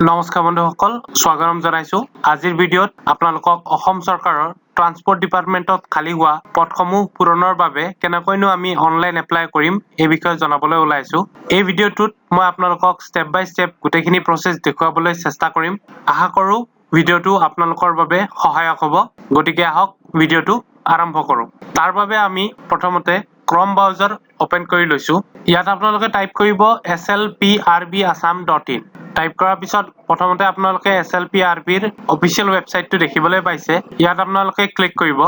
নমস্কাৰ বন্ধুসকল, স্বাগতম জনাইছো। আজিৰ ভিডিঅ'ত আপোনালোকক অসম চৰকাৰৰ ট্ৰান্সপৰ্ট ডিপাৰ্টমেণ্টত খালী হোৱা পদসমূহ পূৰণৰ বাবে কেনেকৈনো আমি অনলাইন এপ্লাই কৰিম, এই বিষয়ে জনাবলৈ ওলাইছো। এই ভিডিঅ'টোত মই আপোনালোকক ষ্টেপ বাই ষ্টেপ গোটেইখিনি প্ৰচেছ দেখুৱাবলৈ চেষ্টা কৰিম। আশা কৰোঁ ভিডিঅ'টো আপোনালোকৰ বাবে সহায়ক হ'ব। গতিকে আহক, ভিডিঅ'টো আৰম্ভ কৰোঁ। তাৰ বাবে আমি প্ৰথমতে ক্ৰম ব্ৰাউজাৰ অপেন কৰি লৈছো। ইয়াত আপোনালোকে টাইপ কৰিব slprbassam.in। Type কৰাৰ পিছত প্ৰথমতে আপোনালোকে এছ এল পি আৰ বিৰ অফিচিয়েল ৱেবছাইটটো দেখিবলৈ পাইছে। ইয়াত আপোনালোকে ক্লিক কৰিব।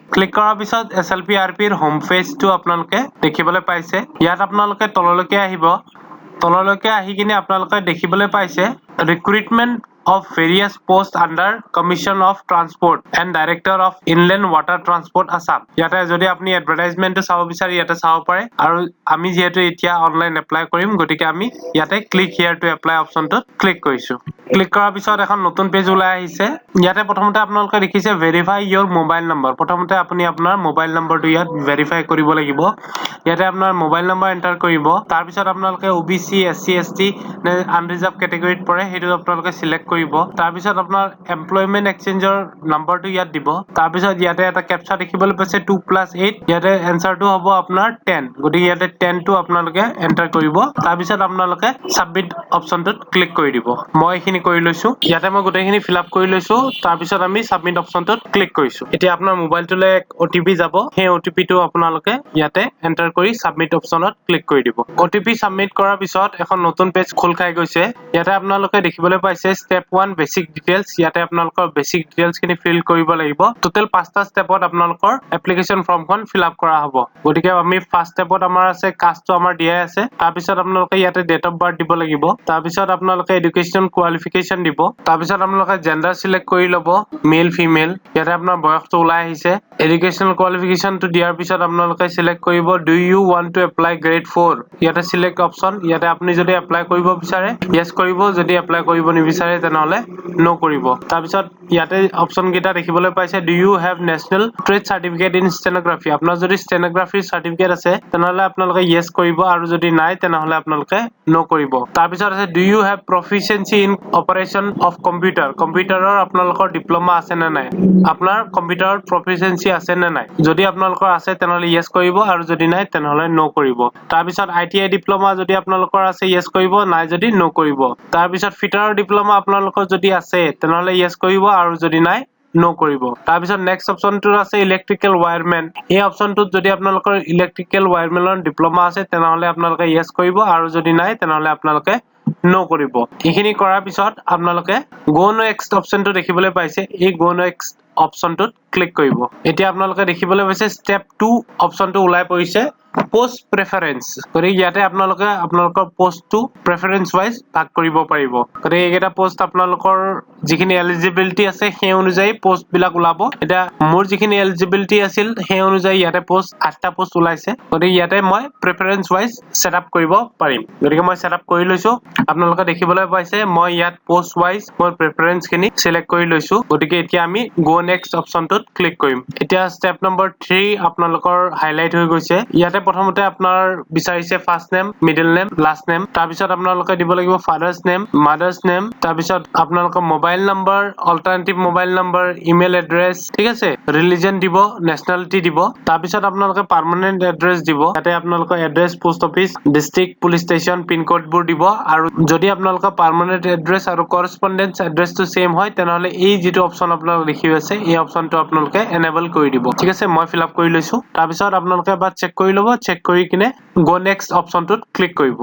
ক্লিক কৰাৰ পিছত এছ এল পি আৰ পিৰ হোম পেজটো আপোনালোকে দেখিবলৈ পাইছে। ইয়াত আপোনালোকে তললৈকে আহিব। তললৈকে আহি কিনে আপোনালোকে দেখিবলৈ পাইছে "Recruitment of various post under Commissioner of Transport and Director of Inland Water Transport, Assam"। ইয়াতে যদি আপুনি এডভাৰটাইজমেণ্টটো চাব বিচাৰে, ইয়াতে চাব পাৰে। আৰু আমি যিহেতু এতিয়া অনলাইন এপ্লাই কৰিম, গতিকে আমি ইয়াতে ক্লিক here two apply অপশ্যনটোত ক্লিক কৰিছো। ক্লিক কৰাৰ পিছত এখন নতুন পেজ ওলাই আহিছে। ইয়াতে প্ৰথমতে আপোনালোকে দেখিছে ভেৰিফাই your mobile number. প্ৰথমতে আপুনি আপোনাৰ মোবাইল নম্বৰটো ইয়াত ভেৰিফাই কৰিব লাগিব। ইয়াতে আপোনাৰ মোবাইল নম্বৰ এণ্টাৰ কৰিব। তাৰপিছত আপোনালোকে O' B C, S C, S T নে আনৰিজাৰ্ভ কেটেগৰীত পৰে, সেইটো আপোনালোকে চিলেক্ট কৰিব। তাৰপিছত আপোনাৰ এমপ্লয়মেণ্ট এক্সচেঞ্জৰ নম্বৰটো ইয়াত দিব। তাৰপিছত ইয়াতে এটা কেপচা দেখিবলৈ পাইছে, 2 + 8। ইয়াতে এনচাৰটো হ'ব আপোনাৰ 10। গতিকে ইয়াতে 10টো আপোনালোকে এণ্টাৰ কৰিব। তাৰপিছত আপোনালোকে ছাবমিট অপশ্যনটোত ক্লিক কৰি দিব। মই এইখিনি কৰি লৈছো। ইয়াতে মই গোটেইখিনি ফিল আপ কৰি লৈছো। তাৰপিছত আমি ছাবমিট অপশ্যনটোত ক্লিক কৰিছো। এতিয়া আপোনাৰ মোবাইলটোলৈ এক অ' টি পি যাব। সেই অ' টি পিটো আপোনালোকে ইয়াতে এণ্টাৰ কৰি ছাবমিট অপশ্যনত ক্লিক কৰি দিব। অ' টি পি ছাবমিট কৰাৰ পিছত এখন নতুন পেজ খোল খাই গৈছে। ইয়াতে আপোনালোকে দেখিবলৈ পাইছে ষ্টেপ 1, বেচিক ডিটেইলছ। ইয়াতে আপোনালোকৰ বেচিক ডিটেইলছ খিনি ফিল কৰিব লাগিব। টোটেল পাঁচটা ষ্টেপত আপোনালোকৰ এপ্লিকেশ্যন ফৰ্মখন ফিল আপ কৰা হ'ব। গতিকে আমি ফাৰ্ষ্ট ষ্টেপত আমাৰ আছে কাষ্টটো আমাৰ দিয়াই আছে। তাৰপিছত আপোনালোকে ইয়াতে ডেট অফ বাৰ্থ দিব লাগিব। তাৰপিছত আপোনালোকে এডুকেশ্যন কোৱালিফিকেশ্যন দিব। তাৰপিছত আপোনালোকে জেণ্ডাৰ চিলেক্ট কৰি ল'ব, মেল, ফিমেল। ইয়াতে আপোনাৰ বয়সটো ওলাই আহিছে। এডুকেশ্যনেল কোৱালিফিকেশ্যনটো দিয়াৰ পিছত আপোনালোকে চিলেক্ট কৰিব "Do you want to apply grade 4?" ইয়াতে চিলেক্ট অপশ্যন। ইয়াতে আপুনি যদি এপ্লাই কৰিব বিচাৰে, য়েছ কৰিব। যদি এপ্লাই কৰিব নিবিচাৰে, তেনেহ'লে ন' কৰিব। তাৰপিছত ইয়াতে অপশ্যন কেইটা দেখিবলৈ পাইছে, "Do you have National Trade Certificate in Stenography?" আপোনাৰ যদি ষ্টেনগ্ৰাফিৰ চাৰ্টিফিকেট আছে, তেনেহ'লে আপোনালোকে য়েছ কৰিব আৰু যদি নাই, তেনেহ'লে আপোনালোকে ন' কৰিব। তাৰপিছত আছে "Do you have proficiency in operation of computer?" কম্পিউটাৰৰ আপোনালোকৰ ডিপ্ল'মা আছে নে নাই, আপোনাৰ কম্পিউটাৰত প্ৰফিচিয়েঞ্চি আছে নে নাই? যদি আপোনালোকৰ আছে, তেনেহ'লে য়েছ কৰিব আৰু যদি নাই, তেনেহ'লে ন' কৰিব। তাৰপিছত আই টি I diploma যদি আপোনালোকৰ আছে, য়েছ কৰিব, নাই যদি ন' কৰিব। তাৰপিছত ফিটাৰৰ ডিপ্ল'মা আপোনালোকৰ যদি আছে, তেনেহ'লে য়েছ কৰিব আৰু যদি নাই, ন' কৰিব। তাৰপিছত নেক্সট অপশ্যনটোত আছে ইলেক্ট্ৰিকেল ৱায়াৰমেন। এই অপশ্যনটোত যদি আপোনালোকৰ ইলেক্ট্ৰিকেল ৱায়াৰমেনৰ ডিপ্ল'মা আছে, তেনেহ'লে আপোনালোকে য়েছ কৰিব আৰু যদি নাই, তেনেহ'লে আপোনালোকে ন' কৰিব। এইখিনি কৰাৰ পিছত আপোনালোকে গ' নেক্সট অপশ্যনটো দেখিবলৈ পাইছে। এই গ' নেক্সট অপশ্যনটোত ক্লিক কৰিব। এতিয়া আপোনালোকে দেখিবলৈ পাইছে ষ্টেপ 2 অপশ্যনটো ওলাই পৰিছে, পোষ্ট প্ৰেফাৰেঞ্চ। গতিকে ইয়াতে আপোনালোকে আপোনালোকৰ পোষ্টটো প্ৰেফাৰেঞ্চ ৱাইজ ভাগ কৰিব পাৰিব। গতিকে এইকেইটা পোষ্ট আপোনালোকৰ যিখিনি এলিজিবিলিটি আছে, সেই অনুযায়ী পোষ্ট বিলাক ওলাব। এতিয়া মোৰ যিখিনি এলিজিবিলিটি আছিল, সেই অনুযায়ী ইয়াতে পোষ্ট আঠটা পোষ্ট ওলাইছে। গতিকে ইয়াতে মই প্ৰেফাৰেঞ্চ ৱাইজ ছেট আপ কৰিব পাৰিম। গতিকে মই ছেট আপ কৰি লৈছো। আপোনালোকে দেখিবলৈ পাইছে, মই ইয়াত পোষ্ট ৱাইজ মোৰ প্ৰেফাৰেঞ্চ খিনি চিলেক্ট কৰি লৈছো। গতিকে এতিয়া আমি গ' নেক্সট অপশ্যনটোত ক্লিক কৰিম। এতিয়া ষ্টেপ নম্বৰ 3 আপোনালোকৰ হাইলাইট হৈ গৈছে। ইয়াতে প্ৰথমতে আপোনাৰ বিচাৰিছে first name, middle name, last name. তাৰপিছত আপোনালোকে দিব লাগিব ফাদাৰ্ছ নেম, মাদাৰ্ছ নেম। তাৰপিছত আপোনালোকৰ mobile number, alternative mobile number, email address, ঠিক আছে, ৰিলিজন দিব, নেচনেলিটি দিব। তাৰপিছত আপোনালোকে পাৰ্মানেণ্ট এড্ৰেছ দিব। ইয়াতে আপোনালোকৰ address, post office, district, police station, pin বোৰ দিব। আৰু যদি আপোনালোকৰ পাৰ্মানেণ্ট এড্ৰেছ আৰু কৰস্পণ্ডেন্স এড্ৰেছটো ছেম হয়, তেনেহ'লে এই যিটো অপশ্যন আপোনালোকে দেখি আছে, এই অপশ্যনটো আপোনালোকে এনেবল কৰি দিব। ঠিক আছে, মই ফিল আপ কৰি লৈছো। তাৰপিছত আপোনালোকে এবাৰ চেক কৰি ল'ব। চেক কৰি কিনে গ' নেক্সট অপশ্যনটোত ক্লিক কৰিব।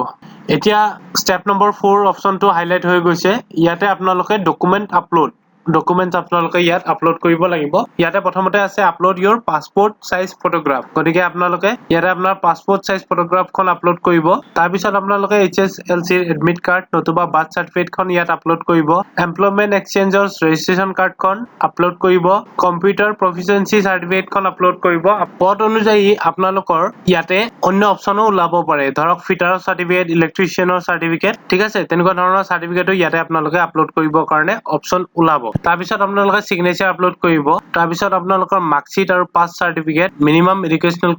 এতিয়া ষ্টেপ নম্বৰ 4 অপশ্যনটো হাইলাইট হৈ গৈছে। ইয়াতে আপোনালোকে ডকুমেণ্ট আপলোড, ডকুমেণ্টছ আপোনালোকে ইয়াত আপলোড কৰিব লাগিব। ইয়াতে প্ৰথমতে আছে "Upload your passport size photograph"। গতিকে আপোনালোকে ইয়াতে আপোনাৰ পাছপৰ্ট চাইজ ফটোগ্ৰাফখন আপলোড কৰিব। তাৰপিছত আপোনালোকে এইচ এছ এল চিৰ এডমিট কাৰ্ড নতুবা বাৰ্থ চাৰ্টিফিকেটখন ইয়াত আপলোড কৰিব। এমপ্লয়মেণ্ট এক্সচেঞ্জৰ ৰেজিষ্ট্ৰেশ্যন কাৰ্ডখন আপলোড কৰিব। কম্পিউটাৰ প্ৰফিচিয়েঞ্চি চাৰ্টিফিকেটখন আপলোড কৰিব। পদ অনুযায়ী আপোনালোকৰ ইয়াতে অন্য অপশ্যনো ওলাব পাৰে। ধৰক ফিটাৰৰ চাৰ্টিফিকেট, ইলেক্ট্ৰিচিয়ানৰ চাৰ্টিফিকেট, ঠিক আছে, তেনেকুৱা ধৰণৰ চাৰ্টিফিকেটো ইয়াতে আপোনালোকে আপলোড কৰিবৰ কাৰণে অপশ্যন ওলাব। তাৰপিছত আপোনালোকে চিগনেচাৰ আপলোড কৰিব। তাৰপিছত আপোনালোকৰ মাৰ্কশ্বিট আৰু পাছ চাৰ্টিফিকেট, মিনিমাম এডুকেশ্যনেল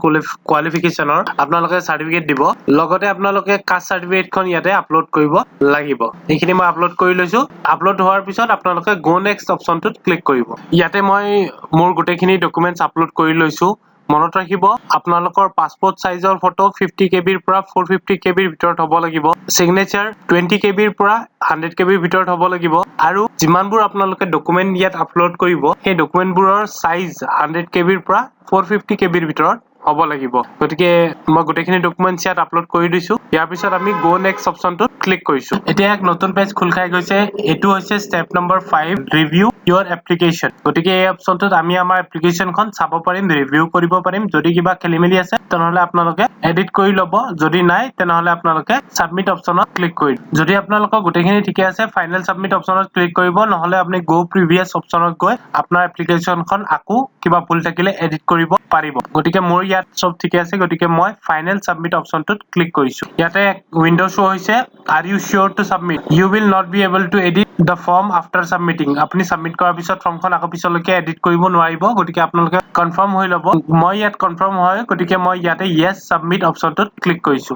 কোৱালিফিকেশ্যনৰ আপোনালোকে চাৰ্টিফিকেট দিব। লগতে আপোনালোকে কাষ্ট চাৰ্টিফিকেটখন ইয়াতে আপলোড কৰিব লাগিব। এইখিনি মই আপলোড কৰি লৈছো। আপলোড হোৱাৰ পিছত আপোনালোকে গ' নেক্সট অপশ্যনটোত ক্লিক কৰিব। ইয়াতে মই মোৰ গোটেইখিনি ডকুমেণ্টছ আপলোড কৰি লৈছো। মনত ৰাখিব, আপোনালোকৰ পাছপৰ্ট চাইজৰ ফটো 50 কেবিৰ পৰা 450 কেবিৰ ভিতৰত হ'ব লাগিব। চিগনেচাৰ 20 কেবিৰ পৰা 100 কেবিৰ ভিতৰত হ'ব লাগিব আৰু যিমানবোৰ আপোনালোকে ডকুমেণ্ট ইয়াত আপলোড কৰিব, সেই ডকুমেণ্টবোৰৰ চাইজ 100 কেবিৰ পৰা 450 কেবিৰ ভিতৰত হ'ব লাগিব। গতিকে মই গোটেইখিনি ডকুমেণ্টছ ইয়াত আপলোড কৰি দিছো। ইয়াৰ পিছত আমি গ' নেক্সট অপশ্যনটোত ক্লিক কৰিছো। এতিয়া এক নতুন পেজ খোল খাই গৈছে। এইটো হৈছে step number 5, review your application। গতিকে এই অপশ্যনটোত আমি আমাৰ এপ্লিকেশ্যনখন চাব পাৰিম, ৰিভিউ কৰিব পাৰিম। যদি কিবা খেলি মেলি আছে, তেনেহ'লে আপোনালোকে এডিট কৰি ল'ব। যদি নাই, তেনেহ'লে আপোনালোকে ছাবমিট অপশ্যনত ক্লিক কৰি, যদি আপোনালোকৰ গোটেইখিনি ঠিকে আছে, ফাইনেল ছাবমিট অপশ্যনত ক্লিক কৰিব। নহ'লে আপুনি গ' প্ৰিভিয়াছ অপশ্যনত গৈ আপোনাৰ এপ্লিকেশ্যনখন আকৌ কিবা ভুল থাকিলে এডিট কৰিব পাৰিব। গতিকে মোৰ ইয়াত চব ঠিকে আছে, গতিকে মই ফাইনেল ছাবমিট অপশ্যনটোত ক্লিক কৰিছো। ইয়াতে উইণ্ড' শ্ব' হৈছে, "Are you sure to submit? You will not be able to edit the form after submitting." আপুনি ছাবমিট কৰাৰ পিছত ফৰ্মখন আকৌ পিছলৈকে এডিট কৰিব নোৱাৰিব। গতিকে আপোনালোকে কনফাৰ্ম হৈ ল'ব। মই ইয়াত কনফাৰ্ম হয়, গতিকে মই ইয়াতে য়েছ ছাবমিট অপশ্যনটোত ক্লিক কৰিছো।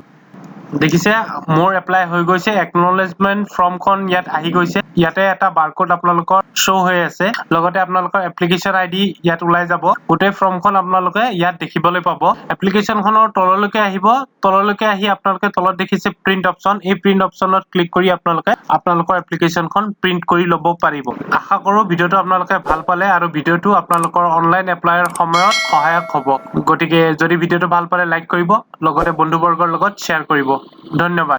দেখিছে, মোৰ এপ্লাই হৈ গৈছে। একনলেজমেণ্ট ফৰ্মখন ইয়াত আহি গৈছে। ইয়াতে এটা বাৰকোড আপোনালোকৰ শ্ব' হৈ আছে। লগতে আপোনালোকৰ এপ্লিকেশ্যন আইডি ইয়াত ওলাই যাব। গোটেই ফৰ্মখন আপোনালোকে ইয়াত দেখিবলৈ পাব। এপ্লিকেশ্যনখনৰ তললৈকে আহিব। তললৈকে আহি আপোনালোকে তলত দেখিছে প্ৰিণ্ট অপশ্যন। এই প্ৰিণ্ট অপশ্যনত ক্লিক কৰি আপোনালোকে আপোনালোকৰ এপ্লিকেশ্যনখন প্ৰিণ্ট কৰি ল'ব পাৰিব। আশা কৰোঁ ভিডিঅ'টো আপোনালোকে ভাল পালে আৰু ভিডিঅ'টো আপোনালোকৰ অনলাইন এপ্লাইৰ সময়ত সহায়ক হ'ব। গতিকে যদি ভিডিঅ'টো ভাল পালে লাইক কৰিব, লগতে বন্ধুবৰ্গৰ লগত শ্বেয়াৰ কৰিব। ধন্যবাদ।